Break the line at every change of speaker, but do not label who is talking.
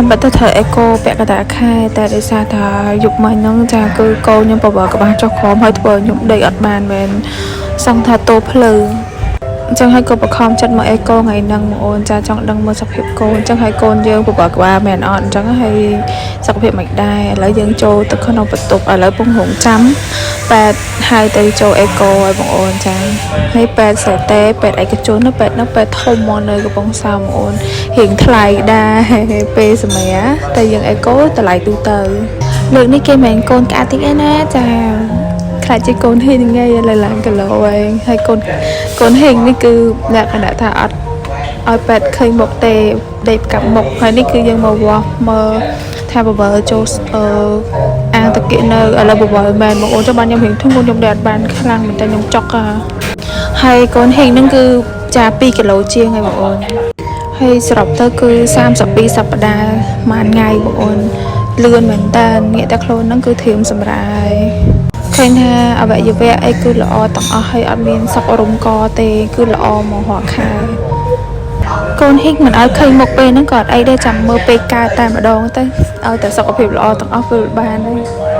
តាមពិតទៅត្រូវអេកូពាក់កណ្ដាលខែតែដោយសារថាយប់មិញហ្នឹងចាគឺកូនខ្ញុំបបរក្បាលចុះក្រោមហើយធ្វើឲ្យខ្ញុំដេកអត់បានមែនសឹងថាតោភ្លឺអញ្ចឹងហើយក៏បខំចិត្តមកអេកូថ្ងៃហ្នឹងបងអូនចាចង់ដឹងមើលសុខភាពកូនអញ្ចឹងហើយកូនយើងបបរក្បាលមែនអត់អញ្ចឹងហើយសុខភាពមិនដែរឥឡូវយើងចូលទៅក្នុងបន្ទប់ឥឡូវពងរងចាំពេទ្យហៅទៅចូលអេកូឲ្យបងអូនចាហើយពេទ្យសេតេពេទ្យឯកជនណាពេទ្យនោះពេទ្យធំមកនៅកំពង់សោមបងអូនរៀងថ្លៃដែរពេលសម្រាប់តែយើងអេកូតម្លៃទូទៅលើកនេះគេមិនមែនកូនក្អាកតិចឯណាចាខ្លាចជាកូនហ៊ីងថ្ងៃឥឡូវឡើងគីឡូឯងហើយកូនកូនហ៊ីងនេះគឺលក្ខណៈថាអត់ឲ្យពេទ្យឃើញមុខទេដេកកាប់មុខហើយនេះគឺយើងមកវាស់មើលថាបបិលចូលអឺអាងតាគៀកនៅឥឡូវបបិលមែនបងអូនចុះបានខ្ញុំរៀងធុំខ្ញុំដេកអត់បានខ្លាំងមែនតើខ្ញុំចុកហ่าហើយកូនហ៊ីងហ្នឹងគឺចា2គីឡូជាងហើយបងអូនហើយសរុបទៅគឺ32សប្តាហ៍មួយថ្ងៃបងអូនលឿនមែនតើងាកតែខ្លួនហ្នឹងគឺធៀមសម្រាយឃើញថាអវយវៈអីគឺល្អទាំងអស់ហើយអត់មានសក់រុំកទេគឺល្អមករាល់ខែកូនហ៊ីកមិនឲ្យឃើញមុខពេលហ្នឹងក៏អត់អីដែរចាំមើលពេលកើតតែម្ដងទៅឲ្យតែសុខភាពល្អទាំងអស់គឺបានហើយ។